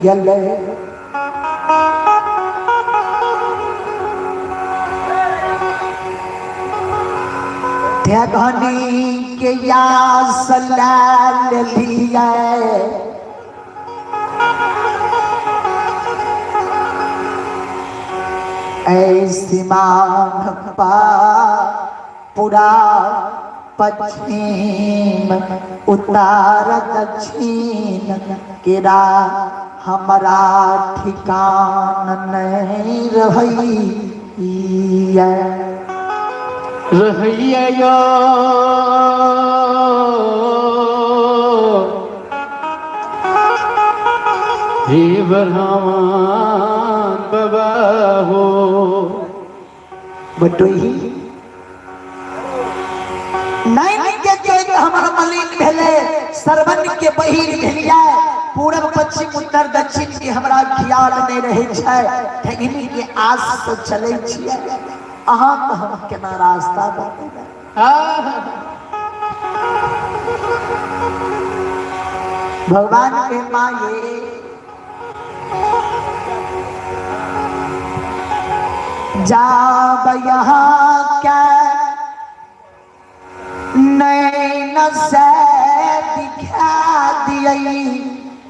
गेलै। ठेघनी के आस लए लेलियै, ऐ सीमान पा पूरा पश्चिम उतार दक्षिण केरा हमरा ठिकान नहीं रहैया। रहैया यो हे ब्रह्मान बाबा हो। बटोही नैन के जोइत हमर मलिन भेलै, सरवन के बहिर भेलियै, पूरब पश्चिम उत्तर दक्षिण के हमरा ख्याल नहि रहै छै, ठेघनी के आस से चलै छियै, अहाँ के हम केना रास्ता बतेबै? भगवान के माये जाब यहाँ के नैन से दिखा दियै,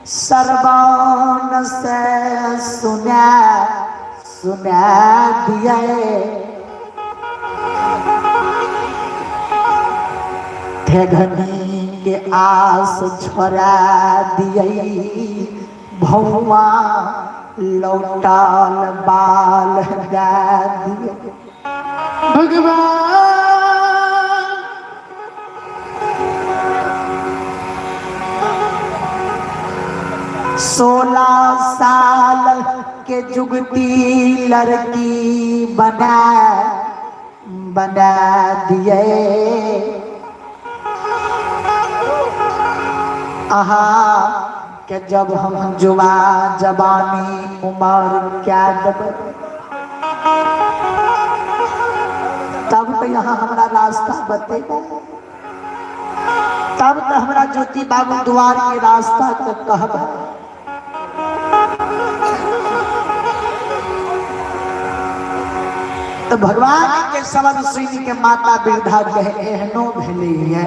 सरबान से सुना सुना दियै, ठेघनी के आस छोड़ा दियै, भौआ लौटाल बाल दए दियै। भगवान 16 साल के जुगती लड़की बना बना दिए, अहा के जब हम जुआ जवानी उमर क्या देबै, तब तो यहाँ हमरा रास्ता बतेबै, तब तो हमरा ज्योति बाबू द्वार के रास्ता के कहबै। तो भगवान के शब्द सुन के माता वृद्धा कहे एहनो भेलैया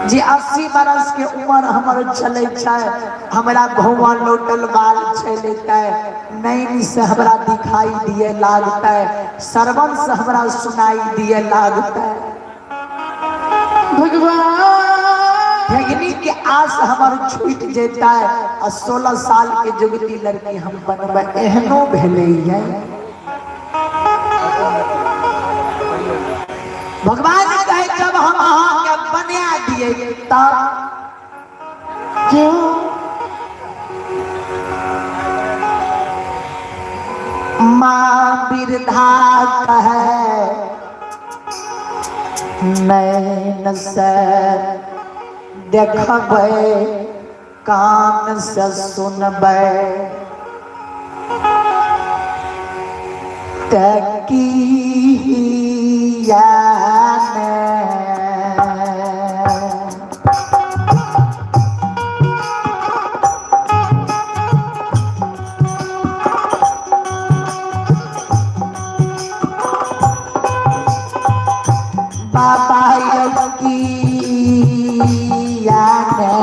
जे 80 बरस के उम्र हमर चलै छै, हमरा भौआ लौटल बाल चलतै, नैन से हमरा दिखाई दिए लागतै, श्रवण से हमरा सुनाई दिए लागतै। भगवान ठेगनी के आस हमर छूट जेतै आ 16 साल के जुगती लड़की हम बनबै, एहनो भेलैया। भगवान कहे जब हम अहाँ के बना दिए तब क्यों? माँ वृद्धा कहे नैन से देखबै कान से सुनबै ते की ने। बाबा यौ किया ने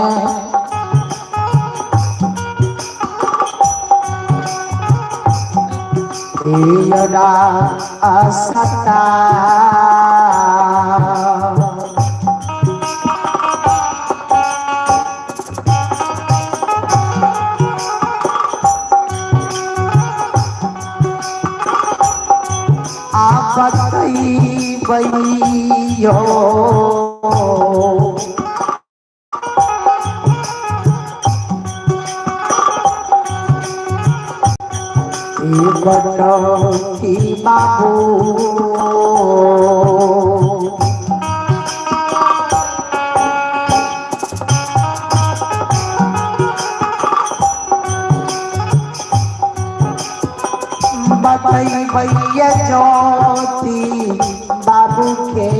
असता। बतैबैयो बटौती बाबू बतैबैया ज्योति बाबू के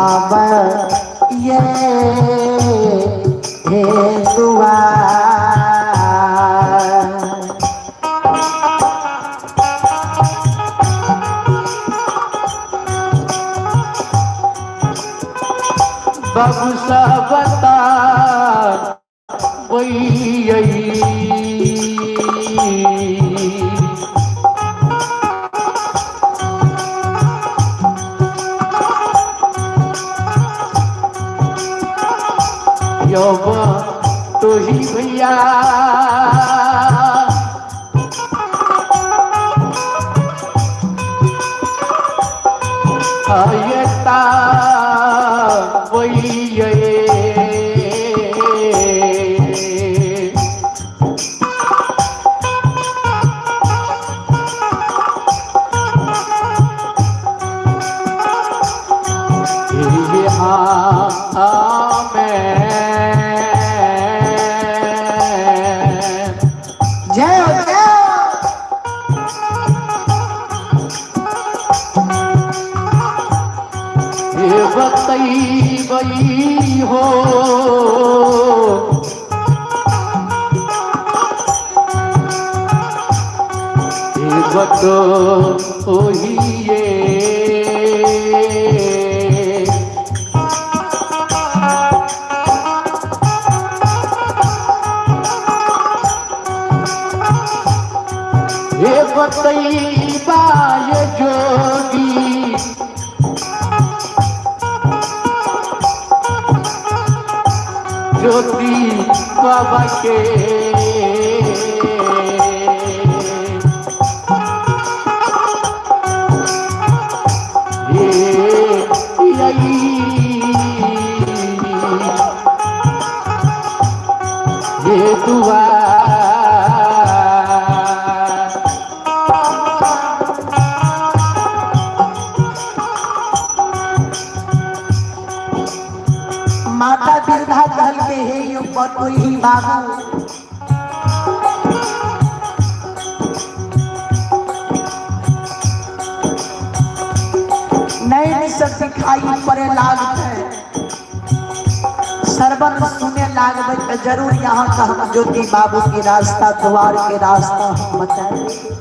सुझाव ये हे दुआ। बाबू साहब वही। यौव तो ही भैया आयता वही। आमेन। जय हो, जय हो। हे बतैबई हो हे बतो ओहिए। हे बतैबा ये जोगी ज्योति बाबा के। ये यही ये दुआ। माता बिरधा कहल के हे यो बतोही बाबू, नैन सब दिखाई पड़े लागते, सरबत सुने लागबे तो जरूर यहाँ का हम ज्योति बाबू के रास्ता द्वार के रास्ता हम बताएंगे।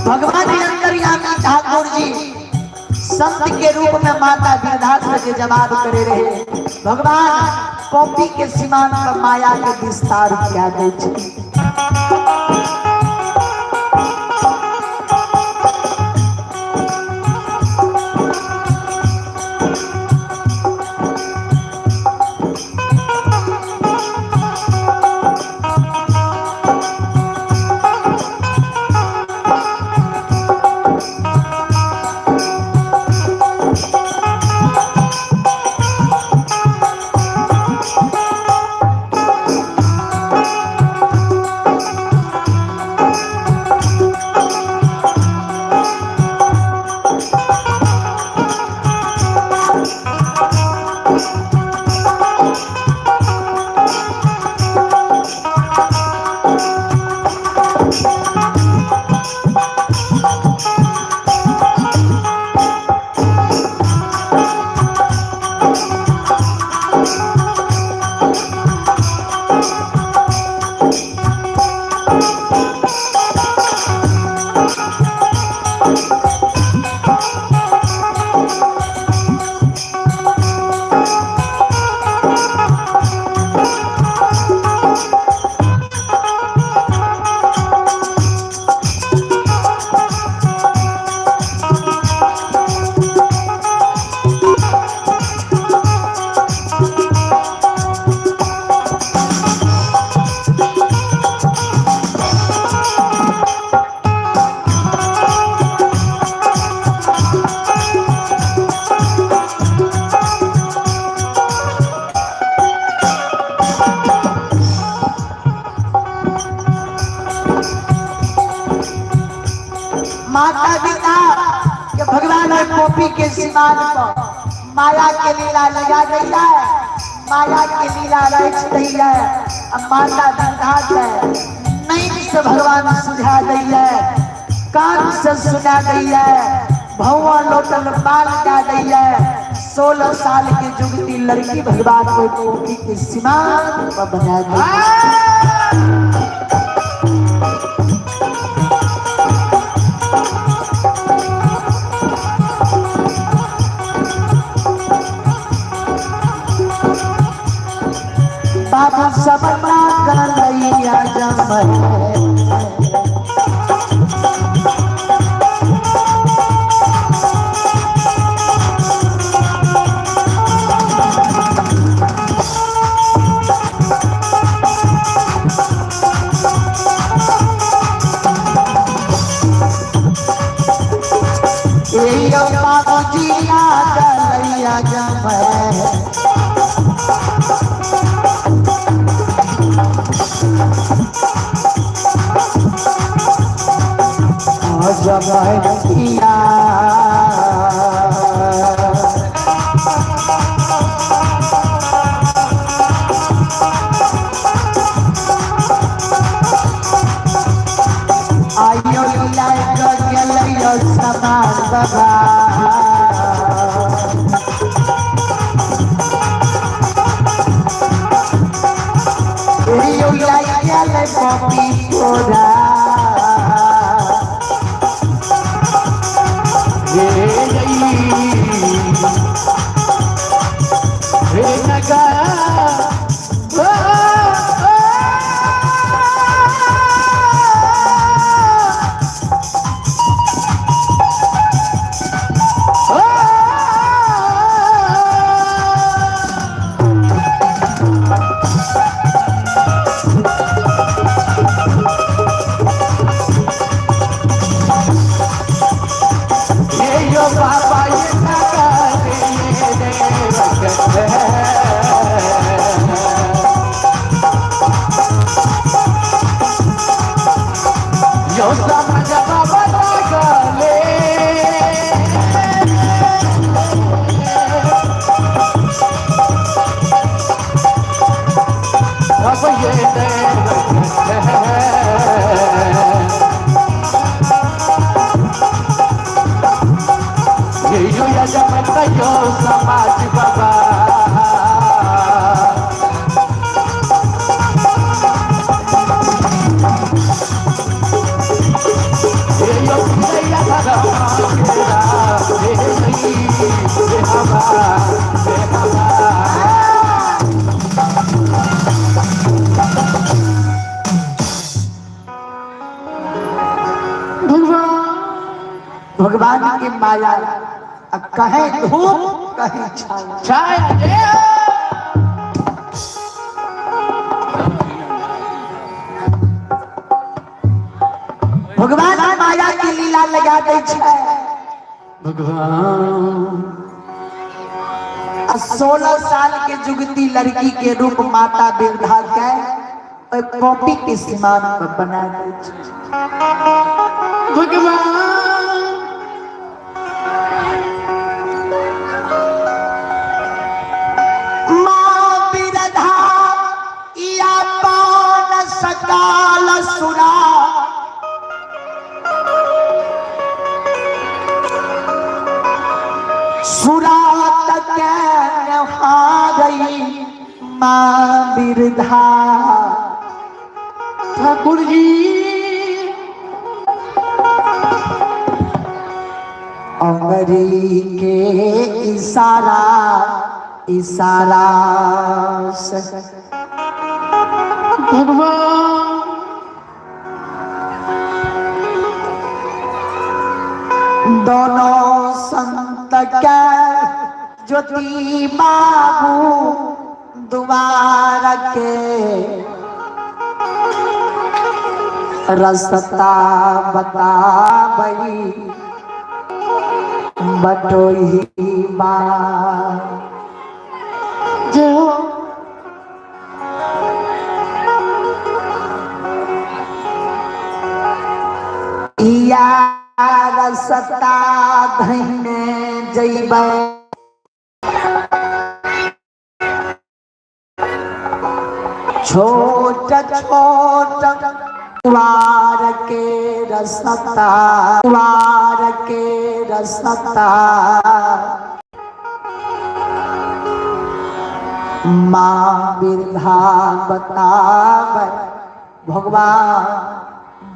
भगवान अंतर्यामी ठाकुर जी संत के रूप में माता बिरधा से जवाब करे रहे, भगवान कॉपी के सीमान पर माया के विस्तार क्या दे छे। माता पिता के भगवान और कॉपी के सीमान पर माया के लीला लगा गई है, माया के लीला रच गई है। अब माता बिरधा के नहीं से भगवान सुझा गई है। कान से सुना दैया, भौआ लोटल बाल गा दैया। 16 साल की जुगती लड़की भगवान को कोठी के सीमा पर बना दी। बाबा सबना गलैया जमर। ए बाबूजी गलैया जमर। जमरिया आयो लाइक गेलैयो समाज बाबा। एयो लाइक गेलै पपी तोरा। रे रे नगा ओ ओ ये यो बाबा ये नगा रे ये यो समाज बाबा नगले। अब ये ये यो यजमत यो समाज बाबा। ये यो पिया धरा हे सही हे हवा हे हवा। भगवान की माया कहे धूप कहे छाया। छाया जय हो। भगवान माया की लीला लगा दै छै। भगवान 16 साल के जुगती लड़की के रूप माता वृद्धा के ओहि कॉपी के सीमान पर बना दै छै। भगवान माँ वृद्धा या पान सकाल सुरा सुरात के नहारई माँ वृद्धा। ठाकुर जी अंगरी के इशारा इशारा से भगवान दोनों संत के ज्योति बाबू द्वार के रास्ता बताबई बटोही बा। जय हो। या रसता धैने जैबै छोट छोट वार के रसता, वार के रसता, माँ वृद्धा बताब भगवान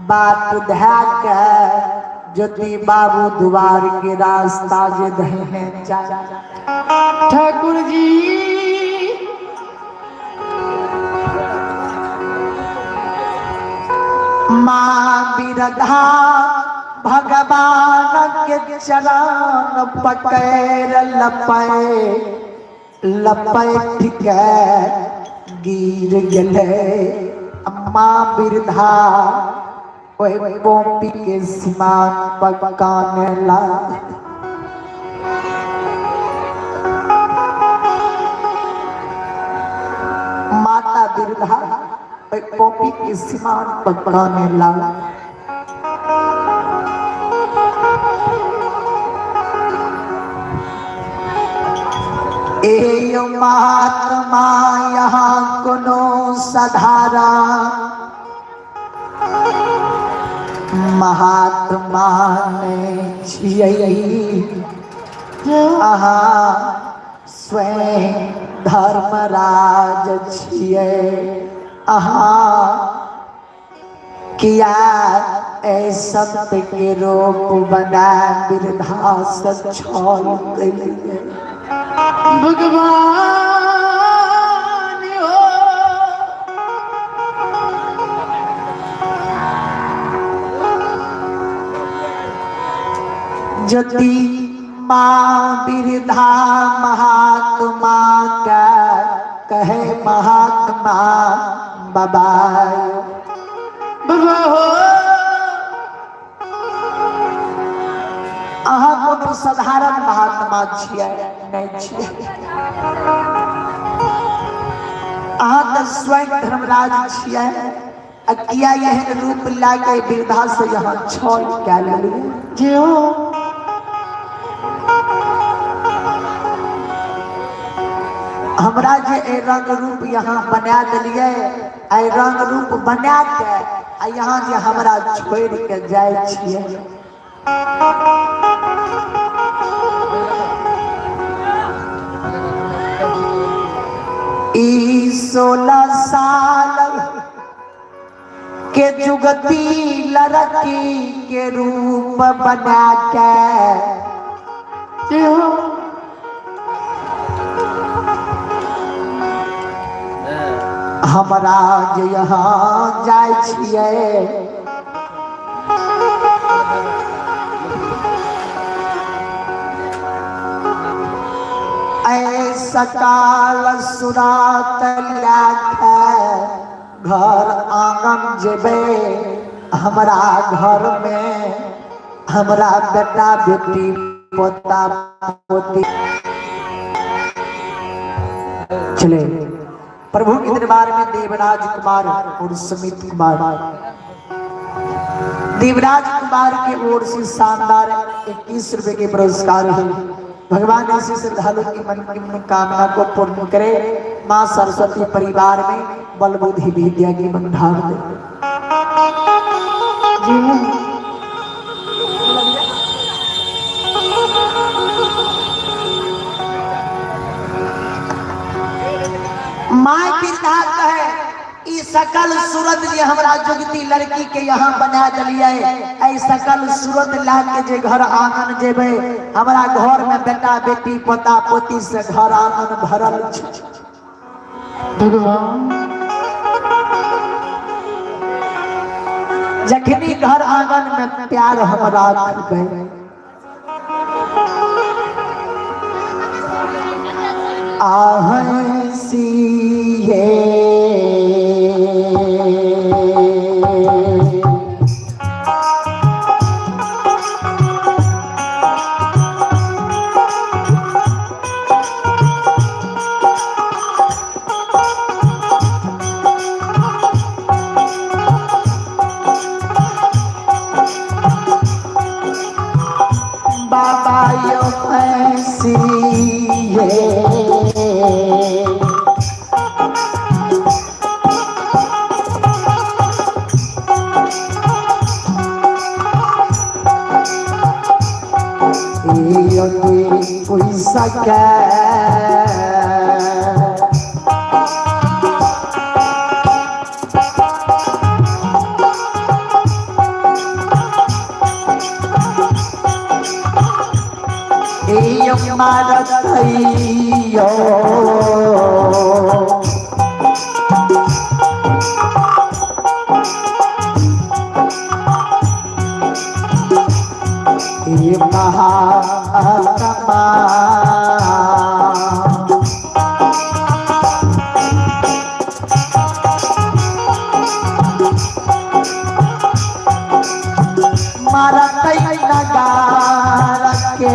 बात धए के ज्योति बाबू दुआर के रास्ता जे धहे जाय। ठाकुर जी माँ बिरधा भगवान के चरण पकड़ लपै लपैठ के गिर गेलै। माँ बिरधा ओहि कॉपी के सीमान पकाने ला। माता बिरधा ओहि कॉपी के सीमान पकाने ला। ए महात्मा यहाँ कोनो साधारण महात्मा ने छियै, अहाँ स्वयं धर्मराज छियै। अहाँ किया एहि संत के रूप बना वृद्धा से छल केलियै? भगवान हो ज्योति माँ वृद्धा महात्मा के कहे महात्मा बाबा बाबा हो, अहाँ कोनो साधारण महात्मा छियै नहि छियै, अहाँ तऽ स्वयं धर्मराज छियै, आ किया एहन रूप लए के वृद्धा से यहाँ छल कए लेलियै? जे हो हमरा जे एहि रंग रूप यहाँ बना देलियै, एहि रंग रूप बना के आ यहाँ जे हमरा छोड़ि के जाइ छियै। ई 16 साल के जुगती लड़की के रूप बना के जे हो हमरा जे यहाँ जाइ छियै, ऐ सकाल सुरात लए के घर आंगन जेबै, हमरा घर में हमरा बेटा बेटी पोता पोती। चले प्रभु के दरबार में देवराज कुमार और सुमित कुमार, देवराज कुमार के ओर से शानदार 21 रुपए के पुरस्कार है। भगवान ऐसे श्रद्धालु की मन की मनोकामना को पूर्ण करे, माँ सरस्वती परिवार में बल बुद्धि विद्या की भंडार दे। जी माय वृद्धा कहे ई सकल सूरत जे हमरा जुगती लड़की के यहाँ बना दिलियै, ऐ सकल सूरत ला के जे घर आंगन जेबै, हमरा घर में बेटा बेटी पोता पोती से घर आंगन भरल छै। भगवान जखनी घर आंगन में प्यार हम राखबै, आहसिए बाबा यो हंसिए कोई सके मारतैयो महात्मा। मारतै नगार के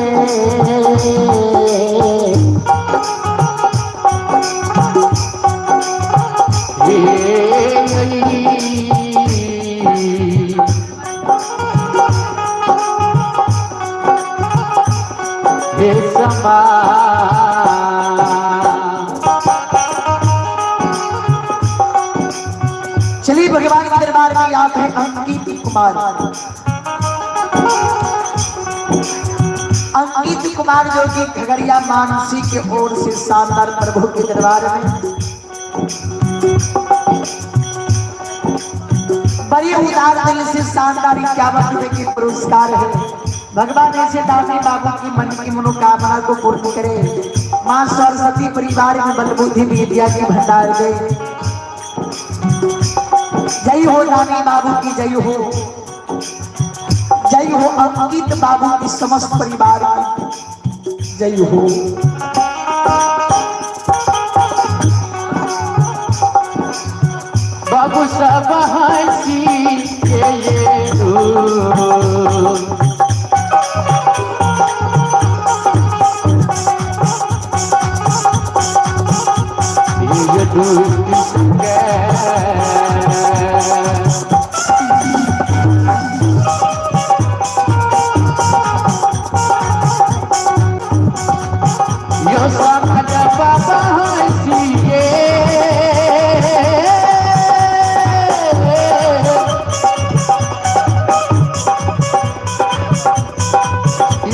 हे समा। चलिए भगवान के दरबार में आप हैं अंकित कुमार। अंकित कुमार जो कि खगड़िया मानसी के ओर से शानदार प्रभु के दरबार में बड़ी उदार दिल से शानदार 51 रुपए के पुरस्कार है। भगवान ऐसे दानी बाबू की मन की मनोकामना को पूर्ण करे। माँ सरस्वती परिवार में बलबुद्धि विद्या के भंडार दे। जय हो दानी बाबू की जय हो, जय हो अंकित बाबू की समस्त परिवार की जय हो। बाबू सब हंसी के ये ये दुष्ट के। यो समाज बाबा हंसी के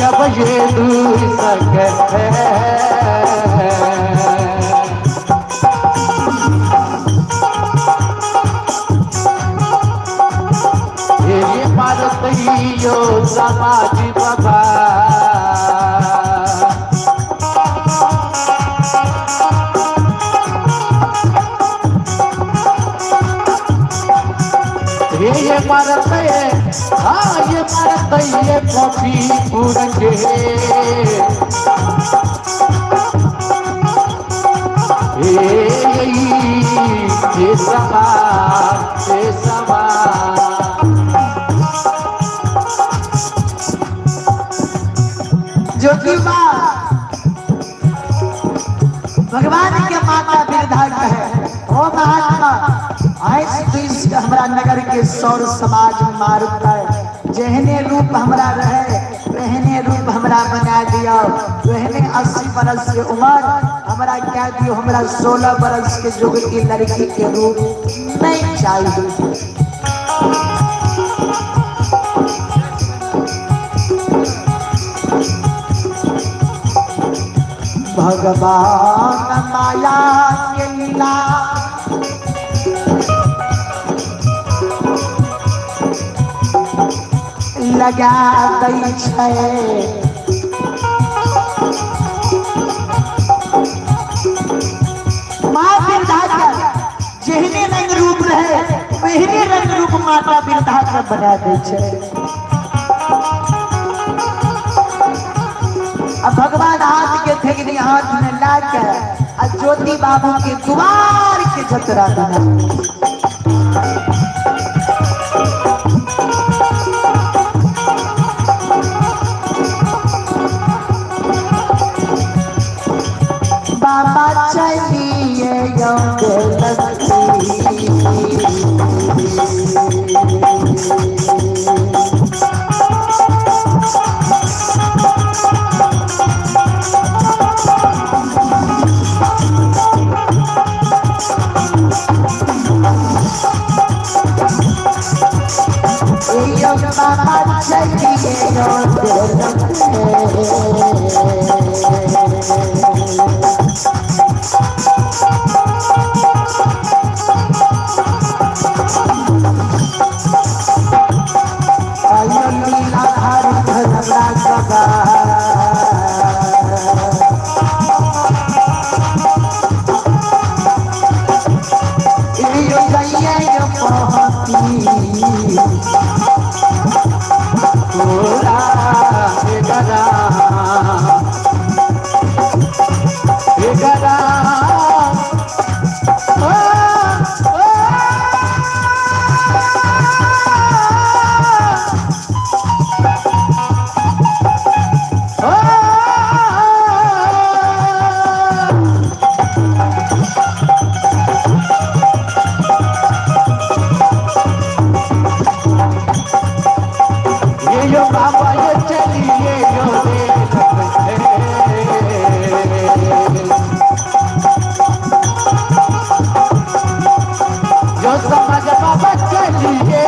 अब ये दूर सके। ये भारतीयो समाज बाबा ये मारत है, हाँ ये मारत ये कॉफी पूरंगे। ये समा, ये समा। ज्योति माँ भगवान के माता वृद्धा कहे, ओ महात्मा ऐस दुष्ट हमरा नगर के सौर समाज मारता है। जेहने रूप हमरा रहे वहने रूप हमरा बना दिया। वहने 80 बरस के उम्र हमरा क्या दियो, हमरा 16 बरस के जुग की लड़की के रूप नहीं चाहिए। भगवान माया के लीला लगा दै छै। माँ वृद्धा के जेहने रंग रूप रहे वहने रंग रूप माता वृद्धा के बना दै छै। अब भगवान हाथ के ठेकनी हाथ में ला के आ ज्योति बाबू के द्वार के जतरा बना। बाबा चलिए आयो लीलाधारी भजला सदा। यो जइए पहुँची पूरा गरा गरा ये यो बाबा ये चलिए यो रे। जो समझ बाबा चलिए।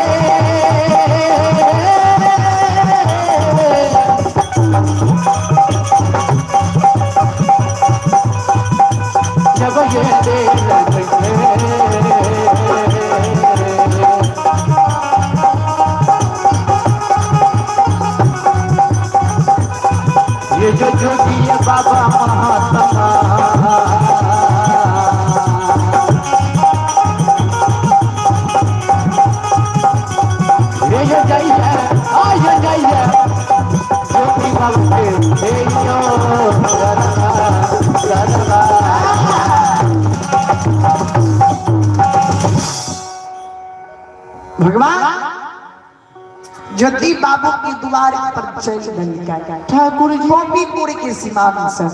जब ये ये जो जोगी है बाबा महात्मा ये जो जाइए आ ये जाइए जोगी बाबा के यो ररवा भगवान ज्योति बाबू के द्वार पर चल देलकै। ठाकुर जी गोपीपुर के सीमा से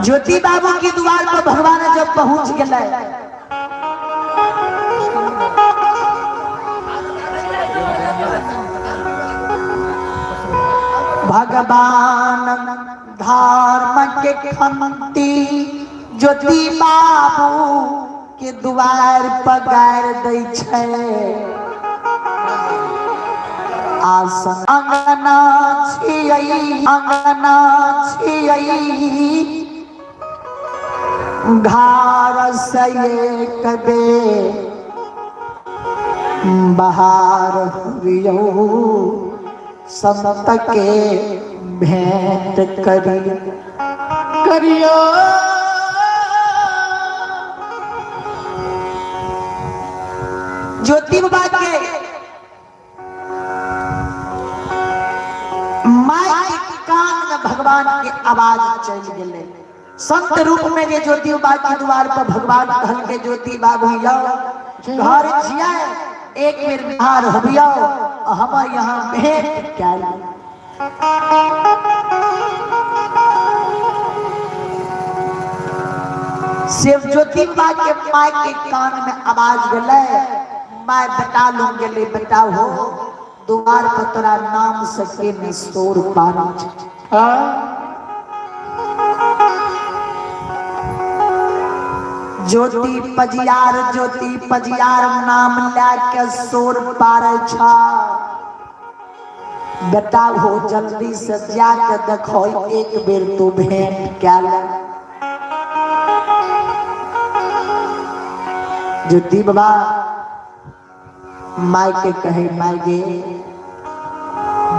ज्योति बाबू के द्वार पर भगवान जब पहुंच गए, भगवान धर्म के खंती ज्योति बाबू के द्वार पर गार दै छै। आसन अंगना छियै, अंगना छियै, घर से एक बे बहार हुइयौ, संत के भेंट करी करियो। ज्योति बाबा के माय के कान में भगवान के आवाज चल गेलै। संत रूप में जे ज्योति बाबा के द्वार पर भगवान कहल के ज्योति बाबू यौ घर छियै, एक बेर बिहार होबियौ, हमर यहाँ भेंट कैल। शिव ज्योति बाबा के माय के कान में आवाज गेलै, my बेटा लूं गेलै, बेटा हो द्वार पर तोरा नाम से के ने शोर पारै छै। ज्योति पजियार ज्योति पजियार नाम लए के शोर पारै छ। बेटा हो जल्दी से जाके देखो, एक बेर तू भेंट कैल। ज्योति बाबा my के कहे, my गे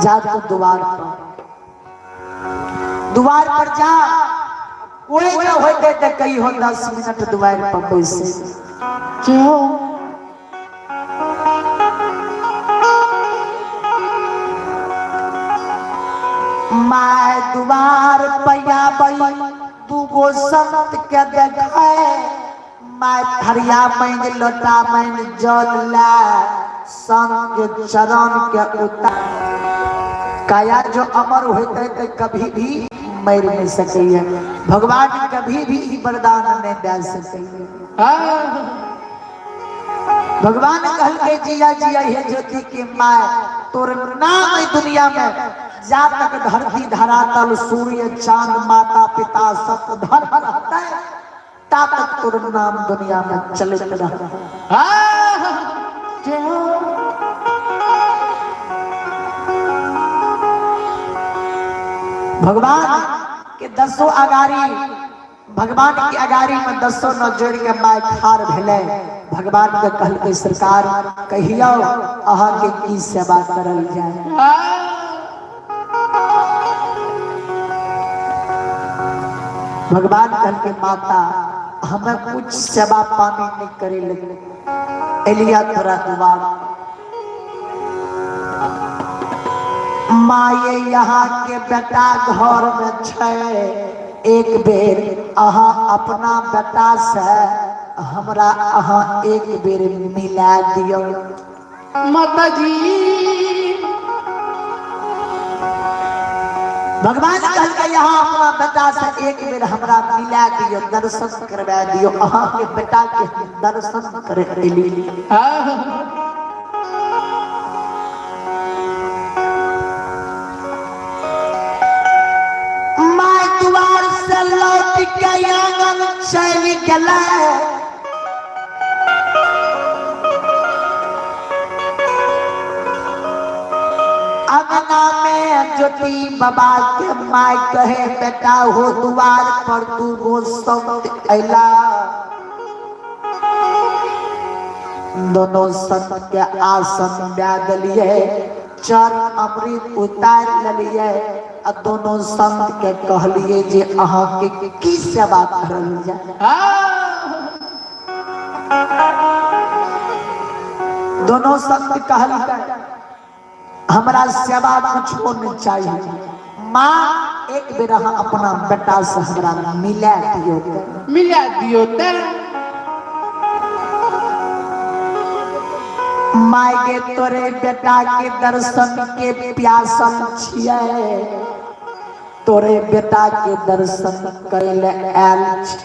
जा तू द्वार पर, द्वार पर जा, कोई न होते त कही हो 10 मिनट द्वार पर बैसे। क्यों? My द्वार पर आबै दूगो संत के देखे, my थरिया मैन लोटा मैन जल ला संत के चरण के उतार। काया जो अमर होते तो कभी भी मर नहीं सके, भगवान कभी भी ई वरदान नहीं दे सके। भगवान कहल के जिया जिया हे ज्योति के my, तोर नाम है दुनिया में जा तक धरती धरातल सूर्य चांद माता पिता सत धर्म रहता है, ता तक तोर नाम दुनिया में चलत रहता। भगवान के दसो अगारी, भगवान के अगारी में दसो न जोड़ के my खार भेलै। भगवान के कहलकै, सरकार कहियो अहाँ के की सेवा करल जाए? भगवान कहलकै, माता हमें कुछ सेवा पानी नहीं करे लगे, एलिया तोरा दुआर। माये यहाँ के बेटा घर में छै, एक बेर अहाँ अपना बेटा से हमरा अहाँ एक बेर मिला दियौ। माता जी। भगवान कहलकै, यहाँ अपना बेटा से एक बेर हमरा मिला दियौ, दर्शन करवा दियौ, अहाँ के बेटा के हम दर्शन करे एली। My दुआर से लौट के आंगन चलि गेलै। अंगना में ज्योति बाबा के my कहे, बेटा हो दुआर पर दू गो संत अयला। दोनों संत के आसन दे दिलिए, चरण अमृत उतार लेलिए आ दोनों संत के कहलिए जे अहाँ के की सेवा करल जाए? दोनों संत कहलकै, हमरा सेवा कुछो नहीं चाहिए माँ, एक बेर अहाँ अपना बेटा से हमरा मिला दियौ। मिला दियो ते। My गे, तोरे बेटा के दर्शन के प्यासल छियै, तोरे बेटा के दर्शन करे ले आयल छी।